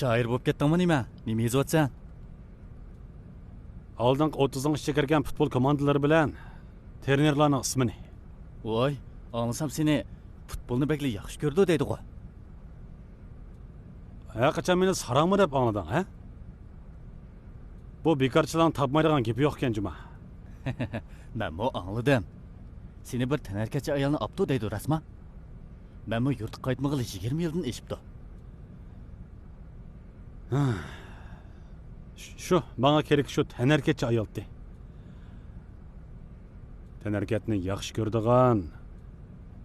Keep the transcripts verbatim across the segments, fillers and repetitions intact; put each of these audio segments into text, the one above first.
شائىر بولۇپ كەتتىڭمۇ نېمە؟ نېمە يېزىۋاتىسەن؟ ئالدىنقى ئوتتۇزنىڭ ئىچىگە كىرگەن پۇتبول كوماندىلىرى بىلەن ترېنېرلارنىڭ ئىسمىنى. ۋاي، ئاڭلىسام سېنى پۇتبولنى بەكلا ياخشى كۆرىدۇ دەيدىغۇ. ھەرقاچان مېنى ساراڭمۇ دەپ ئاڭلىدىڭ، ھە؟ بۇ بىكارچىلارنىڭ تاپمايدىغان گېپى يوقكەن جۇما. مەنمۇ ئاڭلىدىم. سېنى بىر تەنھەرىكەتچى ئايالنى ئاپتۇ دەيدۇ، راستما؟ مەنمۇ يۇرتقا قايتمىغىلى يىگىرمە يىلدىن ئېشىپتۇ. ھە. شۇ، ماڭا كېرەك شۇ تەنھەرىكەتچى ئايالتى. تەنھەرىكەتنى ياخشى كۆرىدىغان،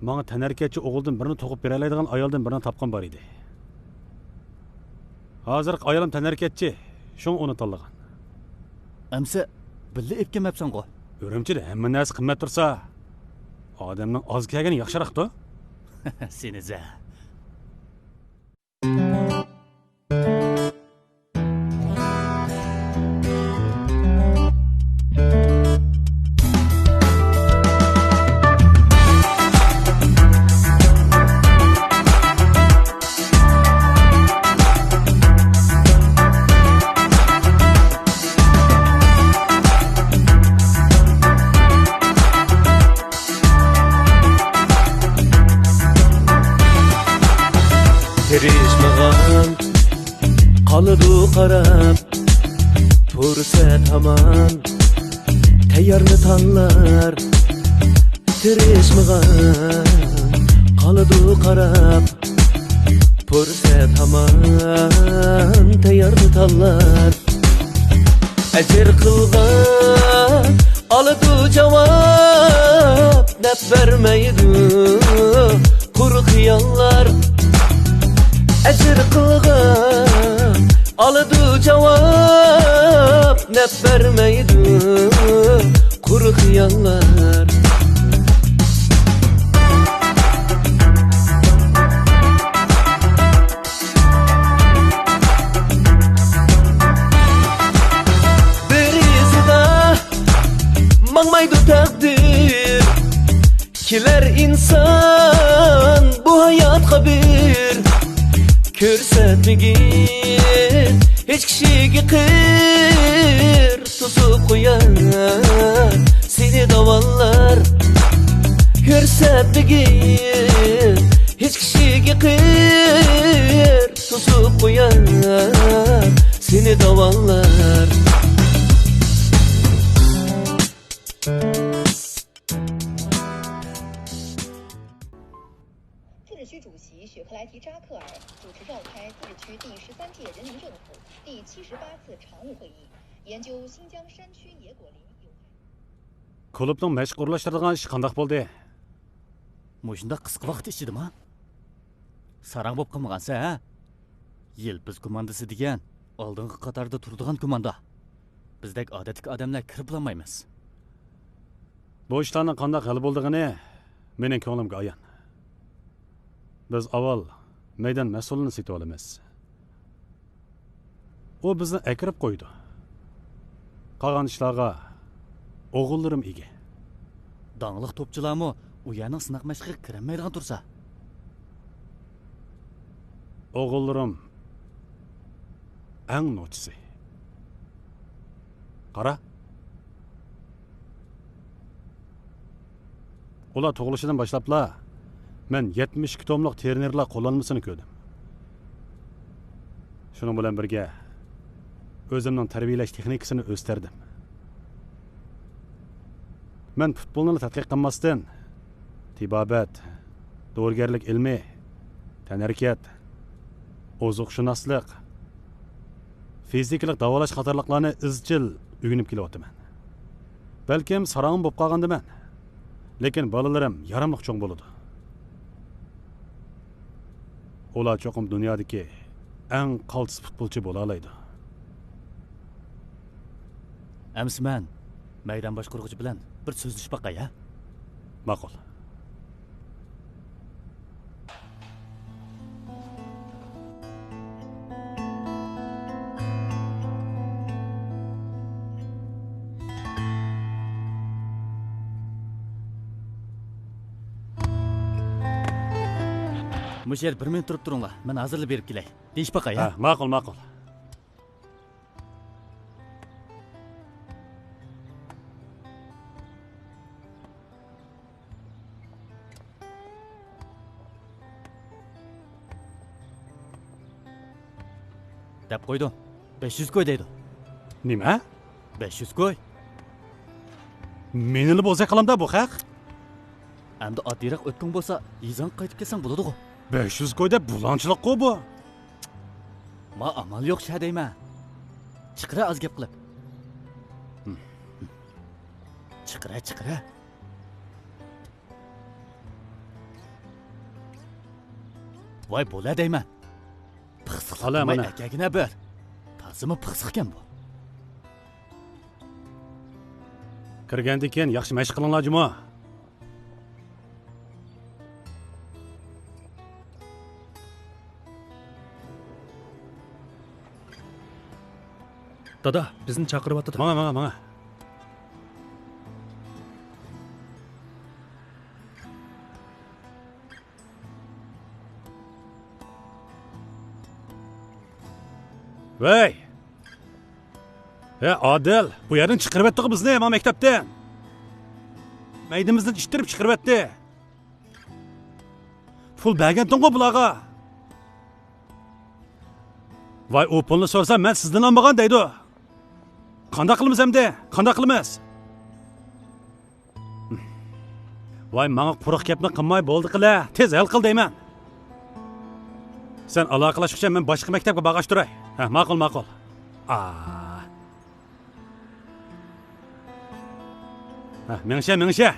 ماڭا تەنھەرىكەتچى ئوغۇلدىن بىرنى تۇغۇپ بېرەلەيدىغان ئايالدىن بىرنى تاپقۇم بار ئىدى. ھازىرقى ئايالىم تەنھەرىكەتچى، شۇڭا ئۇنى تاللىغان. ئەمسە بىللە ئېلىپ كەلمەپسەنغۇ؟ ئۈرۈمچىدە ھەممە نەرسە قىممەت تۇرسا، ئادەمنىڭ ئاز كەلگىنى ياخشىراقتۇ. سېنى زە. تىرىشمىغان قالىدۇ قاراپ، پۇرسەت ھامان تەييارنى تاللار. تىرىشمىغان قالىدۇ قاراپ، پۇرسەت ھامان تەييارنى تاللار. ئەجىر قىلغان ئالىدۇ جاۋاب، نەپ بەرمەيدۇ قۇرۇق خىياللار. ئەجىر قىلغان ئالىدۇ جاۋاب، نەپ بەرمەيدۇ قۇرۇق خىياللار. بىر ئىزدا ماڭمايدۇ تەقدىر، كېلەر ئىنسان بۇ ھاياتقا بىر. كۆرسەتمىگىن ھېچ كىشىگە قىر، توسۇپ قويار سېنى داۋانلار. كۆرسەتمىگىن ھېچ كىشىگە قىر، توسۇپ قويار سېنى داۋانلار. كۇلۇبنىڭ مەشىق ئورۇنلاشتۇرىدىغان ئىشى قانداق بولدى؟ مۇشۇنداق قىسقا ۋاقىت ئىچىدىما؟ ساراڭ بولۇپ قالمىغانسەن، ھە؟ يىلپىز كوماندىسى دېگەن ئالدىنقى قاتاردا تۇرىدىغان كوماندا. بىزدەك ئادەتتىكى ئادەملەر كىرىپ بولالمايمىز. بۇ ئىشلارنىڭ قانداق ھەل بولىدىغىنى مېنىڭ كۆڭلۈمگە ئايان. بىز ئاۋۋال مەيدان مەسئۇلىنى سېتىۋالىمىز. ئۇ بىزنى ئەكىرىپ قويىدۇ. قالغان ئىشلارغا ئوغۇللىرىم ئىگە. داڭلىق توپچىلارمۇ ئۇ يەرنىڭ سىناق مەشقىگە كىرەلمەيدىغان تۇرسا. ئوغۇللىرىم ئەڭ نوچىسى. قارا. ئۇلار تۇغۇلۇشىدىن باشلاپلا مەن يەتمىش ئىككى توملۇق ترېنېرلار قوللانمىسىنى كۆردۈم. شۇنىڭ بىلەن بىرگە، ئۆزۈمنىڭ تەربىيەلەش تېخنىكىسىنى ئۆستۈردۈم. مەن پۇتبولنىلا تەتقىق قىلماستىن، تېبابەت، دورىگەرلىك ئىلمى، تەنھەرىكەت، ئوزۇقشۇناسلىق، فىزىكىلىق داۋالاش قاتارلىقلارنى ئىزچىل ئۆگىنىپ كېلىۋاتىمەن. بەلكىم ساراڭمۇ بولۇپ قالغاندىمەن، لېكىن بالىلىرىم ياراملىق چوڭ بولىدۇ. ئۇلار چوقۇم دۇنيادىكى ئەڭ قالتىس پۇتبولچى بولالايدۇ. ئەمىسە مەن مەيدان باشقۇرغۇچى بىلەن بىر سۆزلىشىپ باقاي، ھە؟ ماقۇل. مۇشۇ يەردە بىر مىنۇت تۇرۇپ تۇرۇڭلار، مەن ھازىرلا بېرىپ كېلەي. دېيىشىپ باقاي، ھە؟ ھە، ماقۇل، ماقۇل. دەپ قويدۇم. بەش يۈز كوي دەيدۇ. نېمە؟ بەش يۈز كوي. مېنىلا بوزەك قىلامدا بۇ خەق. ئەمدى ئاددىيراق ئۆپكىڭ بولسا، يېزاڭغا قايتىپ كەلسەڭ بولىدىغۇ. بەش يۈز كوي دەپ بۇلاڭچىلىققۇ بۇ. ما ئامال يوق شە دەيمەن. چىقىرە ئاز گەپ قىلىپ. چىقىرە، چىقىرە. ۋاي بولە دەيمەن. پىخسىقلىق قىلماي ئەكەگىنە بىر. تازىمۇ پىخسىقكەن بۇ. كىرگەندىن كېيىن ياخشى مەشىق قىلىڭلار جۇمۇ. دادا، بىزنى چاقىرىۋاتىدۇ. ماڭا، ماڭا، ماڭا. ۋەي! ھە، ئادىل، بۇ يەردىن چىقىرىۋەتتىغۇ بىزنى، مانا مەكتەپتىن. مەيدىمىزدىن ئىتتىرىپ چىقىرىۋەتتى. پۇل بەرگەنتىڭغۇ بۇلارغا. ۋاي، ئۇ پۇلنى سورىسام، مەن سىزدىن ئالمىغان دەيدۇ. قانداق قىلىمىز ئەمدى؟ قانداق قىلىمىز؟ ۋاي، ماڭا قۇرۇق گەپنى قىلماي بولدى قىلە، تېز ھەل قىل دەيمەن. سەن ئالاقىلەشكۈچە مەن باشقا مەكتەپكە بارغاچ تۇراي. ھە، ماقۇل، ماقۇل. ئا. ھە، مېڭىشە، مېڭىشە.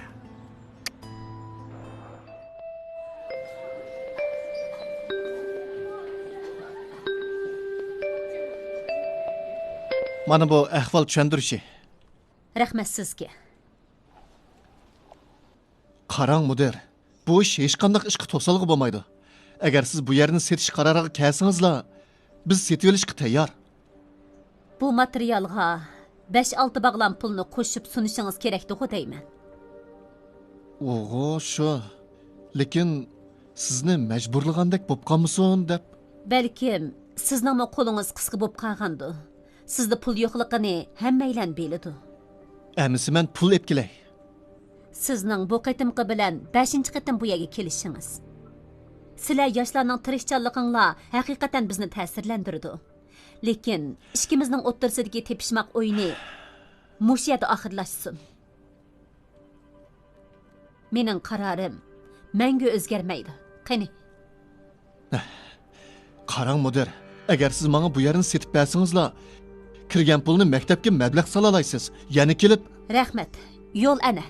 مانا بۇ ئەھۋال چۈشەندۈرۈشى. رەھمەت سىزگە. قاراڭ، مۇدىر، بۇ ئىش ھېچقانداق ئىشقا توسالغۇ بولمايدۇ. ئەگەر سىز بۇ يەرنى سېتىش قارارىغا كەلسىڭىزلا، بىز سېتىۋېلىشقا تەييار. بۇ ماتېرىيالغا بەش-ئالتە باغلام پۇلنى قوشۇپ سۇنۇشىڭىز كېرەكتىغۇ دەيمەن. ئۇغۇ شۇ. لېكىن سىزنى مەجبۇرلىغاندەك بوپ قالمىسۇن دەپ. بەلكىم سىزنىڭمۇ قولىڭىز قىسقا بوپ قالغاندۇ. سىزدە پۇل يوقلۇقىنى ھەممەيلەن بىلىدۇ. ئەمىسە مەن پۇل ئېلىپ كېلەي. سىزنىڭ بۇ قېتىمقى بىلەن بەشىنچى قېتىم بۇ يەرگە كېلىشىڭىز. سىلەر ياشلارنىڭ تىرىشچانلىقىڭلار ھەقىقەتەن بىزنى تەسىرلەندۈرىدۇ. لېكىن ئىككىمىزنىڭ ئوتتۇرىسىدىكى تېپىشماق ئويۇنى مۇشۇ يەردە ئاخىرلاشسۇن. مېنىڭ قارارىم مەڭگۈ ئۆزگەرمەيدۇ. قېنى؟ قاراڭ، مۇدىر، ئەگەر سىز ماڭا بۇ يەرنى سېتىپ بەرسىڭىزلا، كىرگەن پۇلنى مەكتەپكە مەبلەغ سالالايسىز. يەنە كېلىپ. رەھمەت. يول ئەنە.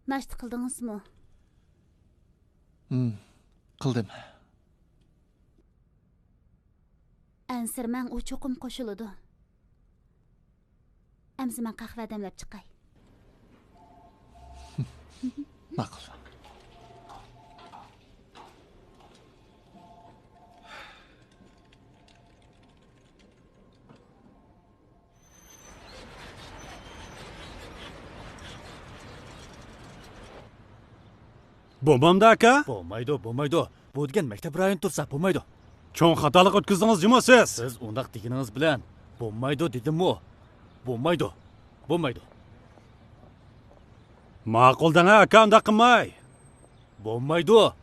ناشتا قىلدىڭىزمۇ؟ ھىم، قىلدىم. ئەنسىرىمەڭ، ئۇ چوقۇم قوشۇلىدۇ. ئەمسە مەن قەھۋە دەملەپ چىقاي. ماقۇل. بولمامدۇ، ئاكا؟ بولمايدۇ، بولمايدۇ. بۇ دېگەن مەكتەپ رايونى تۇرسا بولمايدۇ. چوڭ خاتالىق ئۆتكۈزدىڭىز جۇمۇ سىز. سىز ئۇنداق دېگىنىڭىز بىلەن بولمايدۇ دېدىممۇ؟ بولمايدۇ. بولمايدۇ. ماقۇل دەڭە، ئاكا، ئۇنداق قىلماي. بولمايدۇ.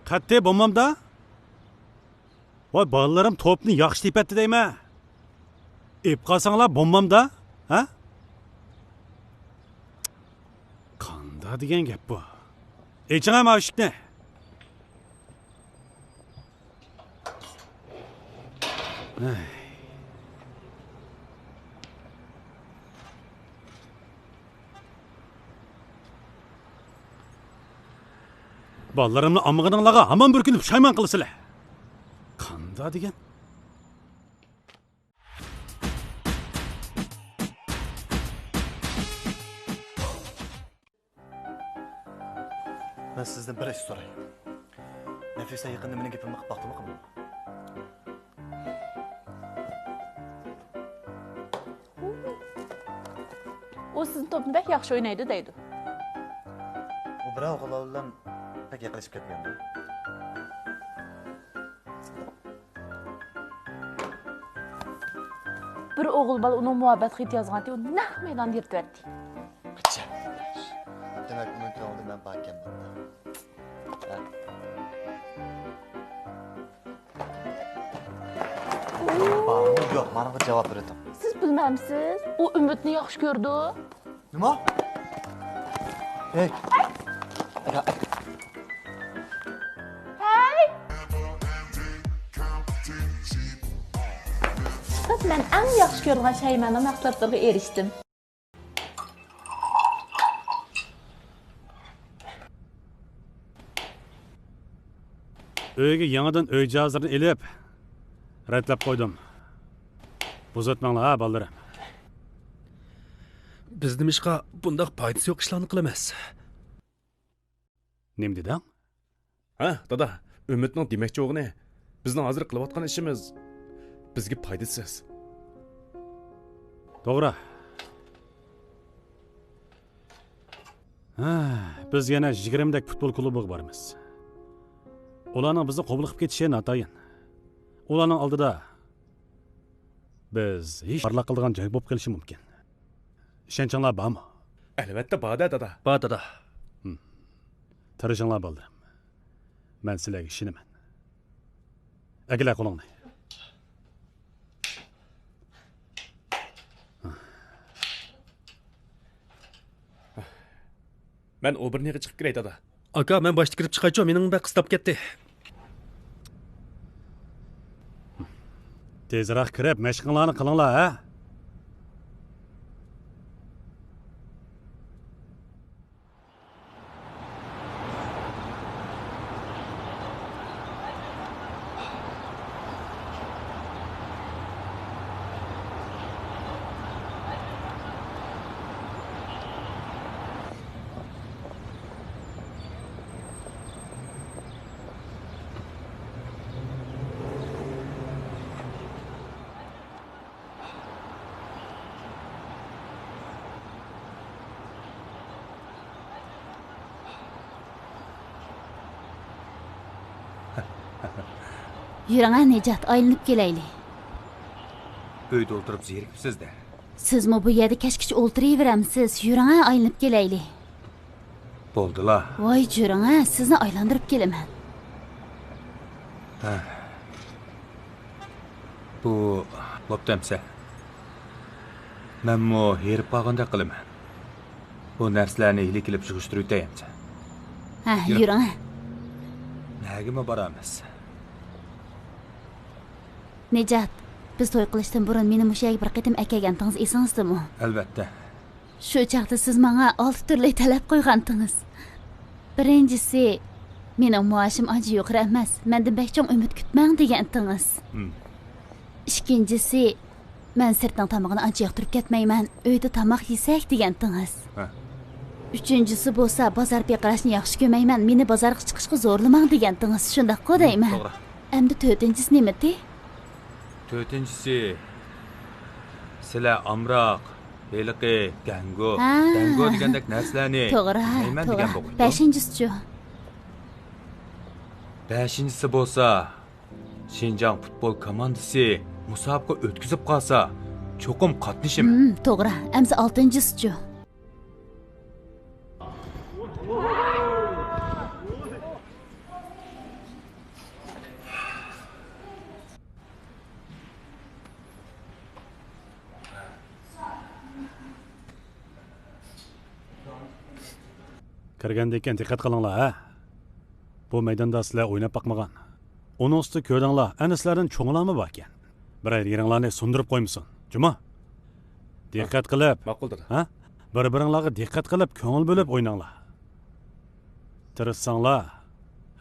قەتئىي بولمامدا؟ ۋاي، بالىلىرىم توپنى ياخشى تېپەتتى دەيمەن. ئېلىپ قالساڭلار بولمامدا؟ ھە؟ قاندا دېگەن گەپ بۇ؟ ئېچىڭە ماۋۇ ئىشىكنى. ئەي. بالىلىرىمنى ئالمىغىنىڭلارغا ھامان بىر كۈنى پۇشايمان قىلىسىلەر. قاندا دېگەن؟ مەن سىزدىن بىر ئىش سوراي. نەفىسە يېقىندا مېنىڭ گېپىمنى قىلىپ باقتىمۇ قىلمىدىمۇ؟ ئۇ سىزنىڭ توپنى بەك ياخشى ئوينايدۇ دەيدۇ. ئۇ بىراۋ ئوغۇللار بىلەن بەك يېقىنلىشىپ كەتمىگەندۇ؟ بىر ئوغۇل بالا ئۇنىڭ مۇھەببەت خېتى يازغانتى، ئۇنى نەق مەيداندا يىرتىۋەتتى. ئەجەب. دېمەك، ئۇنىڭ كۆڭلىدە مەن باركەن بۇندا. ھە؟ بارمۇ يوق، مانا بىر جاۋاب بېرىدۇ. سىز بىلمەمسىز؟ ئۇ ئۈمىدنى ياخشى كۆرىدۇ. نېمە؟ ھەي! ھەي! چىقىپ مەن ئەڭ ياخشى كۆرىدىغان شەيمانىڭ مەھسۇلاتلىرىغا ئېرىشتىم. ئۆيگە يېڭىدىن ئۆي جاھازلىرىنى ئېلىپ، رەتلەپ قويدۇم. بۇزۇۋەتمەڭلار ھە، بالىلىرىم. بىز نېمىشقا بۇنداق پايدىسى يوق ئىشلارنى قىلىمىز؟ نېمە دېدىڭ؟ ھە، دادا، ئۈمىدنىڭ دېمەكچى بولغىنى، بىزنىڭ ھازىر قىلىۋاتقان ئىشىمىز بىزگە پايدىسىز. توغرا. ھە، بىز يەنە يىگىرمىدەك پۇتبول كۇلۇبىغا بارىمىز. ئۇلارنىڭ بىزنى قوبۇل قىلىپ كېتىشى ناتايىن. ئۇلارنىڭ ئالدىدا بىز ھېچ پارلاق قىلىدىغان جاي بولۇپ قېلىشى مۇمكىن. ئىشەنچىڭلار بارمۇ؟ ئەلۋەتتە بار-دە، دادا. بار، دادا. ھىم. تىرىشىڭلار، بالىلىرىم. مەن سىلەرگە ئىشىنىمەن. ئەكېلە قولۇڭنى. مەن ئوبېرنىغا چىقىپ كىرەي، دادا. ئاكا، مەن باشتا كىرىپ چىقايچۇ، مېنىڭ بەك قىستاپ كەتتى. تېزراق كىرىپ، مەشقىڭلارنى قىلىڭلار، ھە؟ يۈرۈڭە، نىجات، ئايلىنىپ كېلەيلى. ئۆيدە ئولتۇرۇپ زېرىكىپسىز-دە. سىزمۇ بۇ يەردە كەچكىچە ئولتۇرۇۋېرەمسىز؟ يۈرۈڭە، ئايلىنىپ كېلەيلى. بولدىلا. ۋاي، يۈرۈڭە، سىزنى ئايلاندۇرۇپ كېلىمەن. ھە. بۇ بوپتۇ ئەمسە. مەنمۇ ھېرىپ قالغاندەك قىلىمەن. بۇ نەرسىلەرنى ئېلىپ كېلىپ يىغىشتۇرۇۋېتەي ئەمسە. ھە، يۈرۈڭ. يۈرۈڭە. نەگىمۇ بارامىز؟ نىجات، بىز توي قىلىشتىن بۇرۇن مېنى مۇشۇ يەرگە بىر قېتىم ئەكەلگەنتىڭىز ئېسىڭىزدىمۇ؟ ئەلۋەتتە. شۇ چاغدا سىز ماڭا ئالتە تۈرلۈك تەلەپ قويغانتىڭىز. بىرىنچىسى، مېنىڭ مائاشىم ئانچە يۇقىرى ئەمەس، مەندىن بەك چوڭ ئۈمىد كۈتمەڭ دېگەنتىڭىز. ھىم. ئىككىنچىسى، مەن سىرتنىڭ تامىقىنى ئانچە ياقتۇرۇپ كەتمەيمەن، ئۆيدە تاماق يېسەك دېگەنتىڭىز. ھە. ئۈچىنچىسى بولسا، بازار پىقىراشنى ياخشى كۆرمەيمەن، مېنى بازارغا چىقىشقا زورلىماڭ دېگەنتىڭىز، شۇنداققۇ دەيمەن؟ توغرا. ئەمدى تۆتىنچىسى نېمىدى؟ تۆتىنچىسى، سىلەر ئامراق، ھېلىقى دەڭگۇ، ھە. دەڭگۇ دېگەندەك نەرسىلەرنى توغرا، يېمەيمەن توغرا. دېگەن بولغىيدۇ. بەشىنچىسىچۇ؟ بەشىنچىسى بولسا، شىنجاڭ پۇتبول كوماندىسى مۇسابىقە ئۆتكۈزۈپ قالسا، چوقۇم قاتنىشىمەن. ھىم، توغرا. ئەمسە ئالتىنچىسىچۇ؟ كىرگەندىن كېيىن دىققەت قىلىڭلار، ھە؟ بۇ مەيداندا سىلەر ئويناپ باقمىغان. ئۇنىڭ ئۈستىدە كۆردۈڭلار، ئەنە سىلەردىن چوڭلارمۇ باركەن. بىرەر يېرىڭلارنى سۇندۇرۇپ قويمىسۇن، جۇمۇ؟ دىققەت قىلىپ، ماقۇل، دادا. ھە؟ بىر-بىرىڭلارغا دىققەت قىلىپ، كۆڭۈل بۆلۈپ ئويناڭلار. تىرىشساڭلار،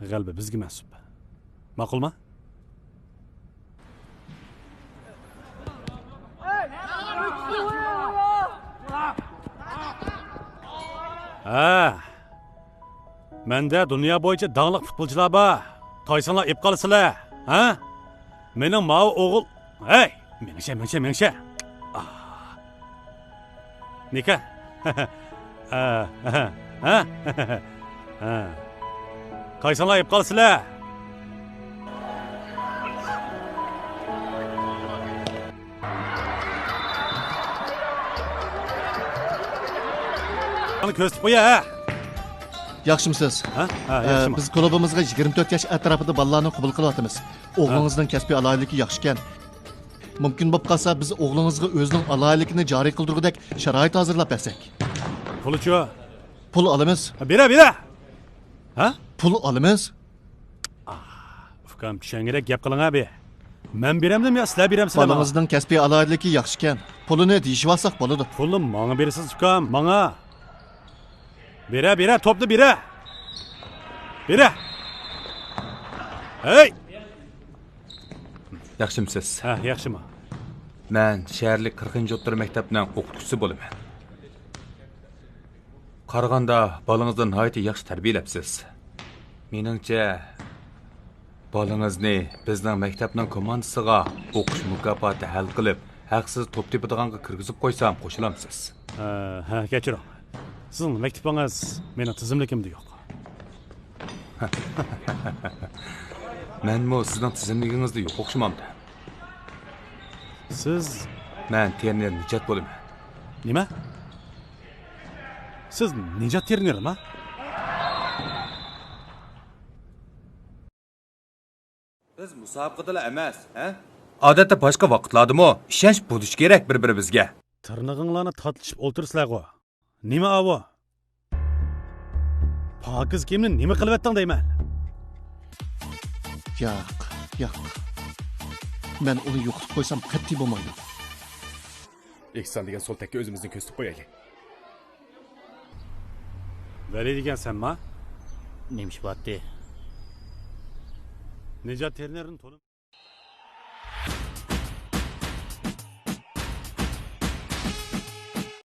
غەلىبە بىزگە مەنسۇپ. ماقۇلما؟ ھە. مەندە دۇنيا بويىچە داڭلىق پۇتبولچىلار بار. تايساڭلار ئېپ قالىسىلەر. ھە؟ مېنىڭ ماۋۇ ئوغۇل. ھەي! مېڭىشە، مېڭىشە، مېڭىشە. ئاھ. نىكا. ھە، ھە، ھە. ھە. قايسىڭلار يەپ قالىسىلەر؟ مانا كۆرسىتىپ قويە، ھە؟ ياخشىمۇسىز؟ ھە؟ ھە، ئە، ياخشىمەن. بىز كۇلۇبىمىزغا يىگىرمە تۆت ياش ئەتراپىدا بالىلارنى قوبۇل قىلىۋاتىمىز. ئوغلىڭىزنىڭ كەسپىي ئالاھىدىلىكى ياخشىكەن. مۇمكىن بولۇپ قالسا، بىز ئوغلىڭىزغا ئۆزىنىڭ ئالاھىدىلىكىنى جارى قىلدۇرغۇدەك شارائىت ھازىرلاپ بەرسەك. پۇلىچۇ؟ پۇل ئالىمىز. بېرە، بېرە! ھە؟ پۇل ئالىمىز. ئۇكام، چۈشەنگۈدەك گەپ قىلىڭ، ئەبى. مەن بېرەمدىم يا سىلەر بېرەمسىلەر ماڭا؟ بالىڭىزنىڭ كەسپىي ئالاھىدىلىكى ياخشىكەن. پۇلىنى دېيىشىۋالساق بولىدۇ. پۇلنى ماڭا بېرىسىز، ئۇكام، ماڭا. بېرە، بېرە، توپنى بېرە. بېرە. ھەي! ياخشىمسىز؟ ھە، ياخشىمەن. مەن شەھەرلىك قىرىقىنچى ئوتتۇرا مەكتەپنىڭ ئوقۇتقۇچىسى بولىمەن. قارىغاندا بالىڭىزنى ناھايىتى ياخشى تەربىيەلەپسىز. مېنىڭچە، بالىڭىزنى بىزنىڭ مەكتەپنىڭ كوماندىسىغا ئوقۇش مۇكاپاتى ھەل قىلىپ، ھەقسىز توپ تېپىدىغانغا كىرگۈزۈپ قويسام قوشۇلامسىز؟ ھە، ھە، كەچۈرۈڭ. سىزنىڭ مەكتىپىڭىز مېنىڭ تىزىملىكىمدە يوق. مەنمۇ سىزنىڭ تىزىملىكىڭىزدە يوق ئوخشىمامدۇ؟ سىز؟ مەن تېرنېر نىجات بولىمەن. نېمە؟ سىز نىجات تېرنېرما؟ بىز مۇسابىقىدىلا ئەمەس، ھە؟ ئادەتتە باشقا ۋاقىتلاردىمۇ ئىشەنچ بولۇشى كېرەك بىر-بىرىمىزگە. تىرنىقىڭلارنى تاتلىشىپ ئولتۇرىسىلەرغۇ. نېمە ئاۋۇ؟ پاكىز كىيىمنى نېمە قىلىۋەتتىڭ دەيمەن؟ ياق، ياق. مەن ئۇنى يوقىتىپ قويسام قەتئىي بولمايدۇ. ئېھسان دېگەن سول تەككە ئۆزىمىزنى كۆرسىتىپ قويايلى. ۋەلى دېگەن سەنما؟ نېمە ئىش بارتى؟ نىجات تېرنېرنى تونۇم.